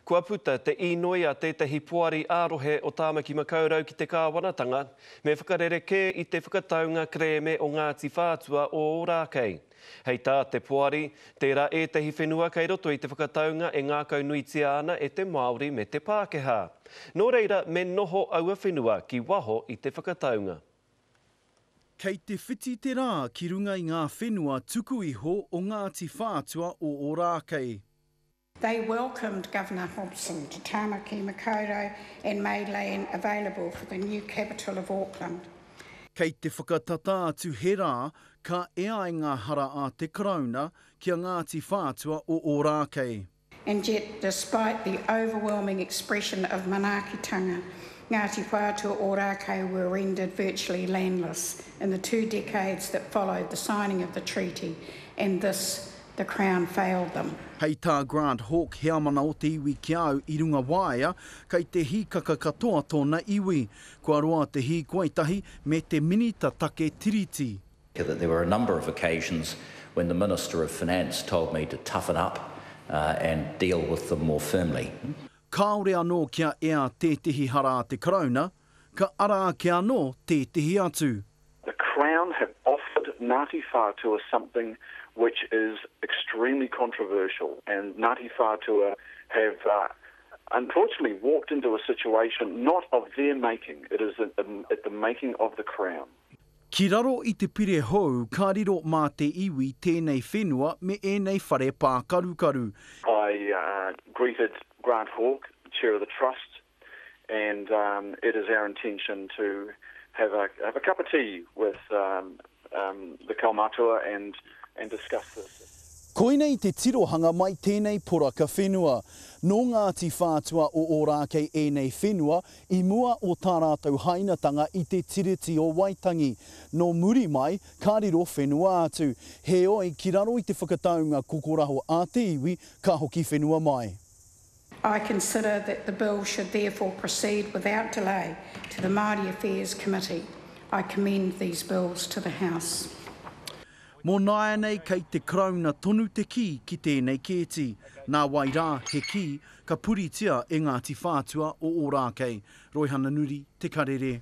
Kua puta te īnoi a tētahi poari ā-rohe o Tāmaki Makaurau ki te kāwanatanga me whakarerekē i te whakataunga kerēme o Ngāti Whātua o Ōrākei. Hei tā te poari, tērā ētahi whenua kei roto i te whakataunga e ngākaunuitia ana e te Māori me te Pākehā. Nō reira me noho aua whenua ki waho i te whakataunga. Kei te whiti te rā ki runga i ngā whenua tuku iho o Ngāti Whātua o Ōrākei. They welcomed Governor Hobson to Tāmaki Makaurau and made land available for the new capital of Auckland. Kei te whakatata atu he rā ka ea ai ngā hara a te Karauna ki a Ngāti Whātua o Ōrākei. And yet, despite the overwhelming expression of manaakitanga, Ngāti Whātua Ōrākei were rendered virtually landless in the two decades that followed the signing of the treaty, and this The Crown failed them. Hei tā Grant Hawke, heamana o te iwi ki a au i runga waea, kei te hīkaka katoa tōna iwi. Kua roa te hīkoi tahi me te Minita Take Tiriti. That there were a number of occasions when the Minister of Finance told me to toughen up and deal with them more firmly. Kāore anō kia ea tētehi hara a te Karauna, ka ara ake anō tētehi atu. The Crown have offered Ngāti Whātua something which is extremely controversial and Ngāti Whātua have unfortunately walked into a situation not of their making, it is at the making of the Crown. Ki raro i te pire hou ka riro mā te iwi tēnei whenua me ēnei whare pākarukaru. I greeted Grant Hawke, Chair of the Trust, and it is our intention to have a have a cup of tea with the kaumatua and and discuss this. Koinei te tirohanga mai tēnei poraka whenua. Nō Ngāti Whātua o Ōrākei ēnei whenua i mua o tā rātou hainatanga i te Tiriti o Waitangi. Nō muri mai, ka riro whenua atu. Heoi, ki raro i te whakataunga kokoraho a te iwi, ka hoki whenua mai. I consider that the bill should therefore proceed without delay to the Māori Affairs Committee. I commend these bills to the House. Mō nāianei kei te Karauna tonu te kī ki tēnei kēti. Nā wai rā, he kī, ka puritia e Ngāti Whātua o Ōrākei. Roihana Nuri, Te Karere.